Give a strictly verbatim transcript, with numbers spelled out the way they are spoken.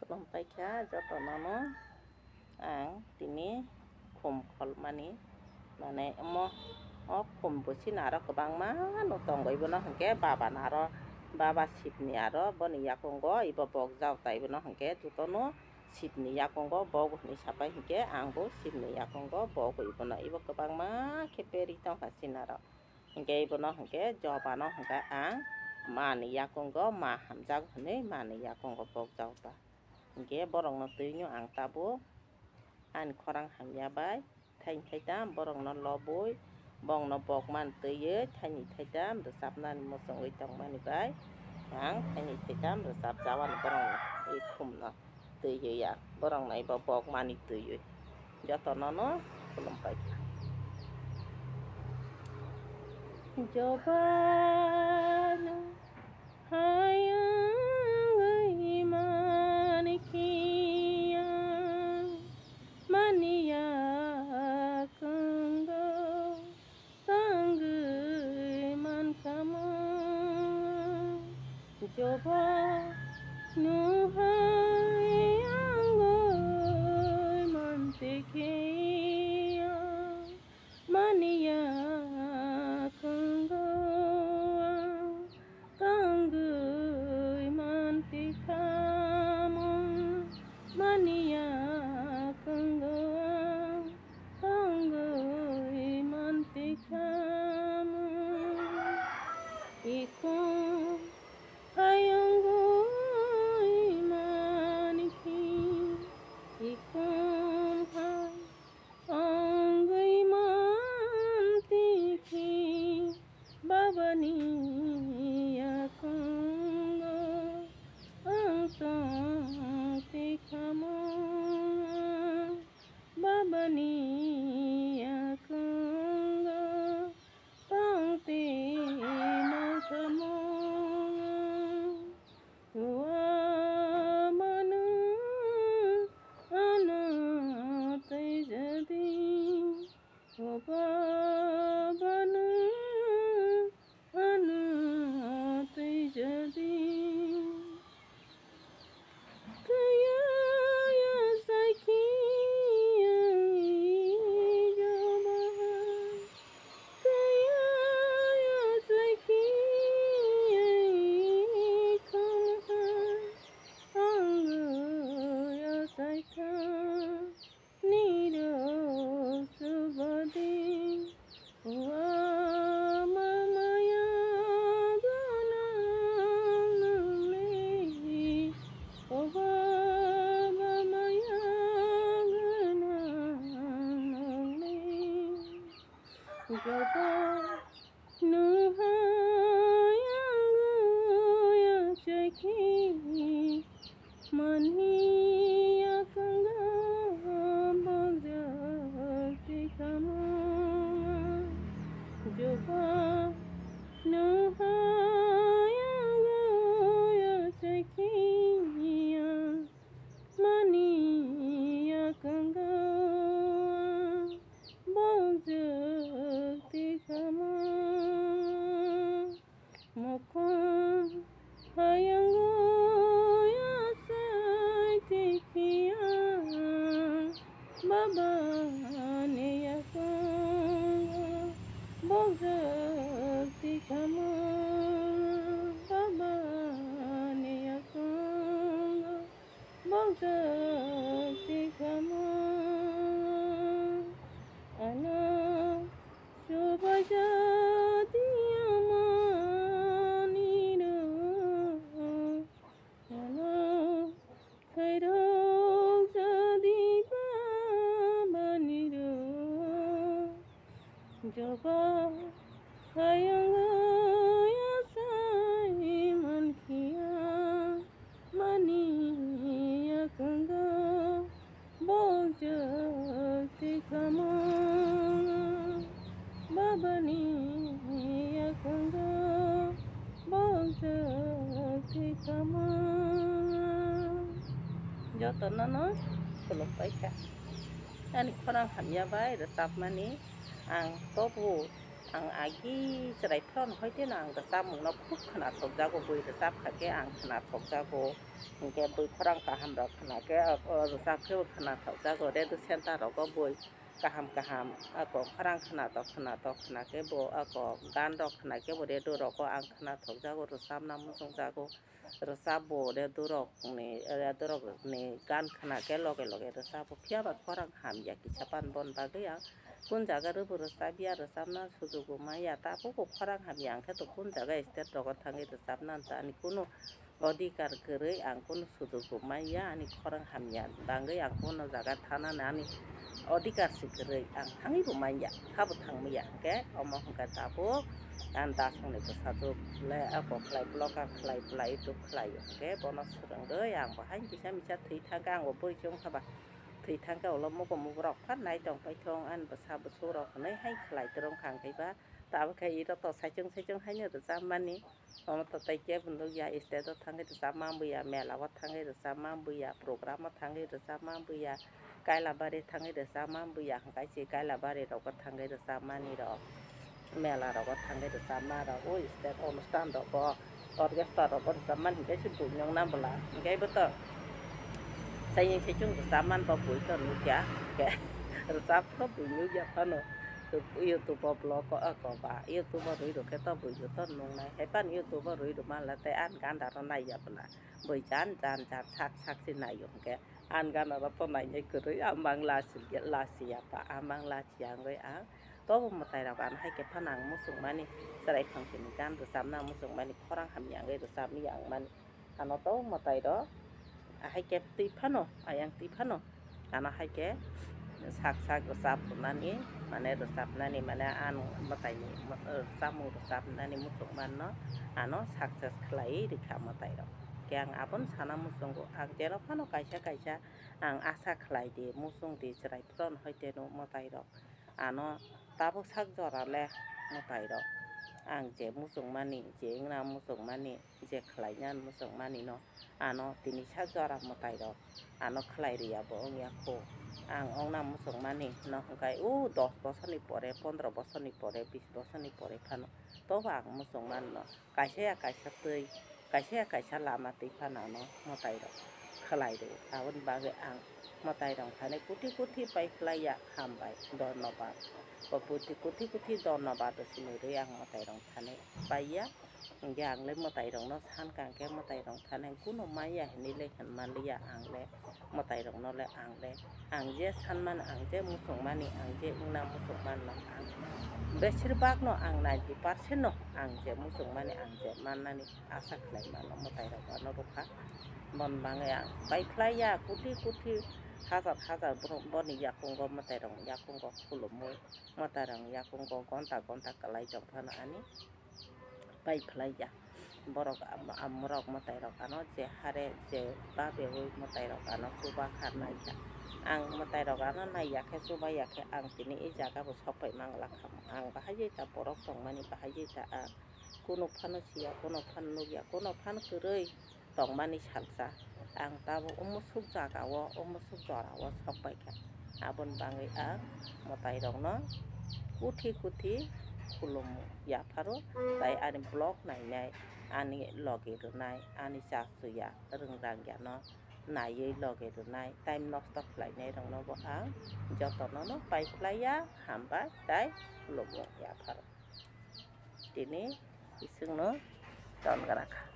Khulumpai kha jotono no ang tini khum kholmani, mane omo o khum bwsino aro kwbangma no tongo, ibono hwnkhe baba no aro baba Shivni aro boni yakungo ibo bokjak tai, ibono hwnkhe jotono Shivni yakungo bogo hwnwi sapai hwnkhe angbo Shivni yakungo bogo, ibono ibo kwbangma khe peri tongkha sinaro. Hwnkhe ibono hwnkhe jobano hwnkhe ang mani yakungo ma hamjak hwnwi mani yakungo bokjak ta. Hwnkhe borokno twino ang tabuk ani khorang hamya bai thaini thaitam borokno lobwi bongno bokmani twiwi thaini thaitam rwchapnani muchungwi tongmani bai ang thaini thaitam rwchapjawani borokno i khumno twiwi ya borokno ibo bokmani twiwi jotono no khulumpai kha. Jobano hayungwi manikhiya maniya kwngo tangwi mankhamu. Joba nuhai angwi mantikhiya maniya kwngo tangwi mantikhamu, maniya kwngo tangwi mantikhamu. Ikhum hayungwi manikhi, ikhum hai ongwi mantikhi, babani yakungo ang tongtikhamu, babani yakungo tongti mankhamu. Uamano ano twijadi, o babano ano twijadi. Kaya ya saki ya jaba, kaya ya saki ya kama, anggo ya saika. Nirok subadi, o ama maya gwnang nongni, o baba maya gwnang nongni. Joto Nuhai angwi achukhi, mani yakungo bokjak tikhamu. Joba nuhai angwi achukhi, mani yakungo bokjak tikhamu. Mukhung hayungwi achai tikhiya, baba ni yakungo bokjak tikhamu, baba ni yakungo bokjak tikhamu. Ano subaijak tiyama nirok, ano khairok jadi baba nirok. Joba hayungwi achai mankhiya, mani yakungo bokjak tikhamu, baba ni yakungo bokjak tikhamu. Jotono no khulumpai kha. Ani khorang hamya bai rwchapmani ang tobu Ang agi chwrai phano hoiteno ang rwchapmungno khub khwnathokjago, bui rwchap kha khe ang khwnathokjago. Hinkhe bui khorang kaham rok khwna khe, o, rwchap khe bo khwnathokjago. Radio center rogo bui kaham kaham ako khorang khwnathok khwnathok khwna khe bo ako gan rok khwna khe bo radio rogo ang khwnathokjago, rwchapna muchungjago. Rwchapbo radio rokni, radio rokni gan khwna khe loge loge rwchapbo, phiya ba khorang hamya kisa pan bon bagwi ang kun jaga rwbo rwchapya, rwchapna sujugo manya, tabukbo khorang hamya ang khe to kun jaga state rogo thangwi rwchapna ta ani kunu odhikar kwrwi, ang kunu sujugo manya, ani khorang hamya bangwi ang kunu jaga thanani ani odhikar se kwrwi ang thangwibo manya, thabo thangmaya. Hinkhe omo hinkhe tabuk ang Dasongni bwsajwk le ako khlai, blogger khlai, khlai, YouTube khlai, hinkhe bono swrwngwi ang bo haino kisa misa thwi thangkhe, ang bo bwrwi se wngkha ba, thwi thangkhe ulo mugo muborok phan nai tong paithong, ani bwsa bwswk rok hinwi hai khlai twrwng kha, hinkhe ba tabuk khe iro to saichung saichung haino rwchapmani. Omo to tei kebo nukya, stage o thangwi rwchapma buya, mela o thangwi rwchapma buya, program o thangwi rwchapma buya, Kailabari thangwi rwchapma buya, hwnkhe se Kailabari rogo thangwi rwchapmani rok, mela rogo thangwi rwchapma rok, o stage onusthan rogo, orchestra rogo rwchapmani hinkhe se buino wngna bwla, hinkhe bo to saiyung saichung rwchapmani bo bui to nukya, hinkhe rwchap phano bui nukya phano. YouTube o vlog o ako ba, YouTube o rwi rw khe to bui bo to nungnai. Hai phano YouTube o rwi rw manla tei ani gana rw naiya bwla. Bui jan jan jan sak sak se naio hinkhe ani gana rw to nainai kwrwi, ang mang lachi ya pa, ang mang lachi ya wngwi ang tobo mwtai rok ano hai khe phano ang muchungmani chwrai phangsini gan rwchapna muchungmani khorang hamya wngwi rwchapya ang mani. Ano to mwtai rok ahai khe twi phano, ayang twi phano, ano hai khe sak sak rwchap rwnani, mane rwchapnani, mane ano mwtaini rwchapmung rwchapnani muchungmanno ano success khlaiwi rikha mwtai rok. Khe ang abono sana muchungo, ang jero phano kaisa kaisa ang asa khlai di, muchung di, chwrai phron hoite no mwtai rok. Ano tabuk sak jora le mwtai rok, ang je muchungmani, je wngna muchungmani, je khlaina muchungmani no, ano tini sak jora mwtai rok ano khlai riya bo wngya kho. Ang wngna muchungmani no hwnkhe o dos bosorni pore, pondro bosorni pore, bis bosorni pore phano tobo ang muchungmani no. Kaisa ya kaisa twi, kaisa ya kaisa lama twi phano ano mwtai rok khlai rw. Aboni bagwi ang mwtai rok thani kuthi kuthi pai phlai ya, hambai, dhonnobad. Bo kuthi kuthi dhonnobad simi rwi ang mwtai rok thani pai ya. Hinkhe ang le mwtai rok no san kha, hinkhe mwtai rok thani kuno manya hinwi le hinma liya ang le. Mwtai rok no le ang le, ang je sanmani, ang je muchungmani, ang je wngna muchungmani no ang besir bak no ang ninety percent no ang je muchungmani, ang je mannani asa khlai mano mwtai rok ano rwkha. Bon bangwi ang pai phlai ya, kuthi kuthi hajar hajar borok boni yakungo mwtai rok yakungo khulumwi, mwtai rok yakungo gonta gonta kwlai tong phano ani pai phlai ya. Borok am-, amorok mwtai rok ano je hare je babeui mwtai rok ano chuba kha nai kha. Ang mwtai rok ano nai ya khe chuba ya khe ang tini e jaga bo sok pai mang la kha. Ang bahai je ta borok tong mani, bahai je ta ang kuno phano si ya, kuno phano nuk ya, kuno phano kwrwi tong mani salsa. Ang tabuk o musuk jaga o, o musuk jora o sok pai kha. Aboni bagwi ang mwtai rok no kuthi kuthi khulum ya pharo, tai ani vlog nai nai, ani logi rwnai, ani chak chuya rwng rang ya no naiwi logi rwnai, time nosto khlai nai rok no bo ang joto no no pai phlai ya, hambai tai khulum ya pharo. Tini bising no ton gra kha.